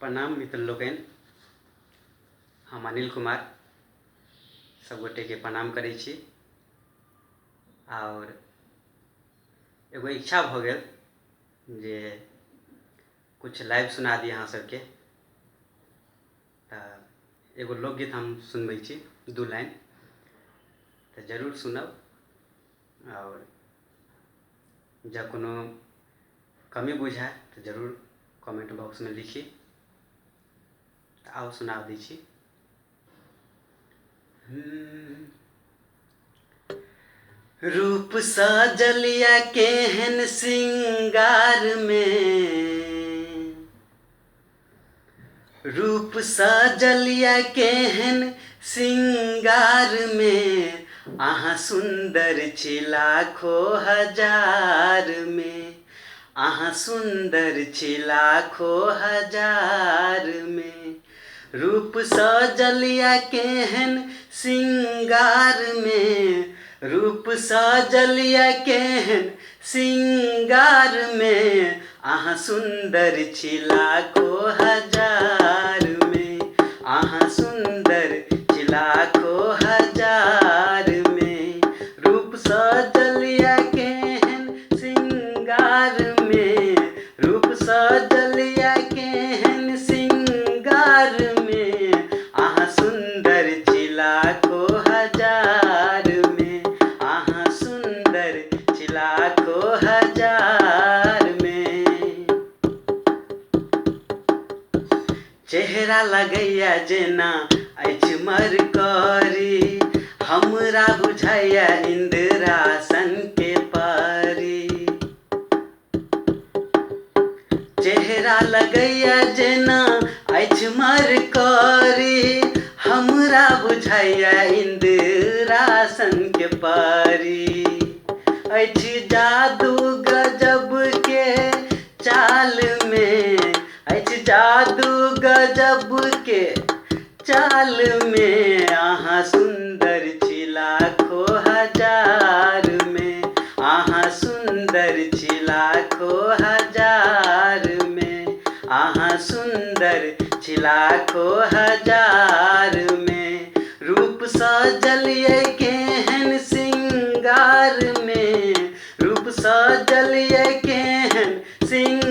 प्रणाम मित्र लोकनि, हम अनिल कुमार सबगोटेके प्रणाम करै छी। आओर एगो इच्छा भऽ गेल जे किछु लाइव सुना दी अहाँ सबके, तऽ एगो लोकगीत हम सुनबै छी 2 लाइन, तऽ जरूर सुनब। आओर जँ कोनो कमी बुझाए तऽ जरूर कमेंट बॉक्समे लिखी। तऽ आउ सुना दै छी। रूप सजलिया केहन सिंगार में, रूप सजलिया केहन सिंगार में, अहाँ सुंदर छी लाखो हजार में, अहाँ सुंदर छी लाखो हजार में। रूप सजलिया केहन सिंगार में, रूप सजलिया केहन सिंगार में, अहाँ सुंदर छी लाखो हजार में, अहाँ सुंदर छी लाखो हजार में। रूप सजलिया केहन सिंगार में, रूप सजलिया केहन सिंगार में, अहाँ सुंदर छी लाखो हजार में, अहाँ सुंदर छी लाखो हजार में। चेहरा लगैया जेना अछि मरकरी, हमरा बुझाइया इंद्रासन के परी। चेहरा लगैया जेना अछि मरकरी, हमरा बुझाइया इंद्रासन के परी। अछि जादू गजब के चाल में, अछि जादू गजब के चाल में, अहाँ सुंदर छी लाखो हजार में, अहाँ सुंदर छी लाखो हजार में, अहाँ सुंदर छी लाखो हजार में। रूप सजलियै केहन सिंगार में, रूप सजलियै केहन सिंगार